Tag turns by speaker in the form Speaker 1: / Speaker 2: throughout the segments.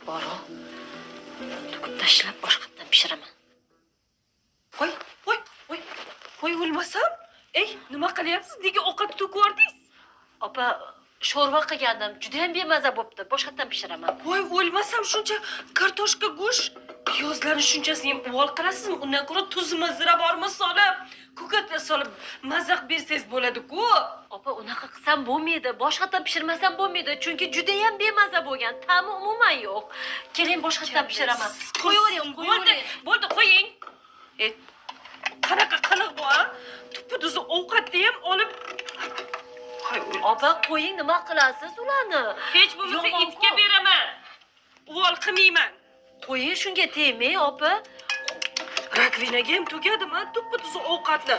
Speaker 1: Boru to'kib tashlab boshqatdan pishiraman.
Speaker 2: Voy, voy, voy. Voy o'lmasam? Ey, nima qilyapsiz? Nega ovqat to'kib yubordingiz?
Speaker 1: Opa, sho'rva qilgandim, judayam bemaza bo'pti, boshqatdan pishiraman.
Speaker 2: Voy o'lmasam, shuncha kartoshka, go'sht, piyozlarni shunchasini ham uvol qilasizmi? Undan ko'ra tuzmi, ziravormi solib, ko'katlar solib maza qilib bersangiz bo'ladi-ku.
Speaker 1: Opa, unaqa qilsam bo'lmaydi, boshqatdan pishirmasam bo'lmaydi, chunki judayam bemaza bo'lgan, ta'mi umuman yo'q. Keling, boshqatdan pishiraman. Qo'yavering,
Speaker 2: Bo'ldi,
Speaker 1: qo'yavering.
Speaker 2: bo'ldi, qo'ying. E, qanaqa qiliq bu, a? Tuppa-tuzu ovqatni ham olib. Voy o'lmasam.
Speaker 1: Opa, qo'ying, nima qilasiz ularni?
Speaker 2: Hech bo'lmasa
Speaker 1: Yomon-ku.
Speaker 2: Itga beraman. Uvol qilmayman.
Speaker 1: Qo'ying, shunga tegmang, opa.
Speaker 2: Rakvinaga ham to'kadimi tuppa-tuzu ovqatni?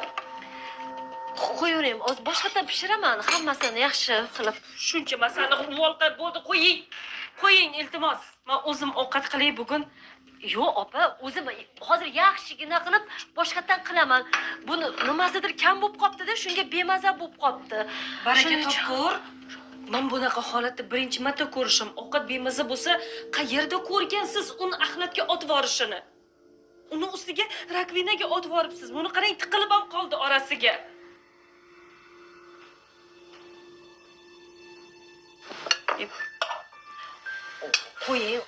Speaker 1: Qo'yavering, hozir boshqatdan pishiraman, hammasini yaxshi qilib.
Speaker 2: Shuncha masani uvol qilib bo'ldi, qo'ying. Qo'ying, iltimos. Men o'zim ovqat qilay bugun.
Speaker 1: Yo'q, opa, o'zim hozir yaxshigina qilib boshqatdan qilaman. Buni nimasidir kam bo'lib qopti-da, shunga bemaza bo'lib qopti.
Speaker 2: Baraka
Speaker 1: Shuning uchun-
Speaker 2: topkur. Men bunaqa holatni birinchi marta ko'rishim. Ovqat bemaza bo'lsa, qayerda ko'rgansiz uni axlatga otib yuborishini? Uni ustiga rakvinaga otib yuboribsiz. Buni qarang, tiqilib ham qoldi orasiga.
Speaker 1: Qo'ying,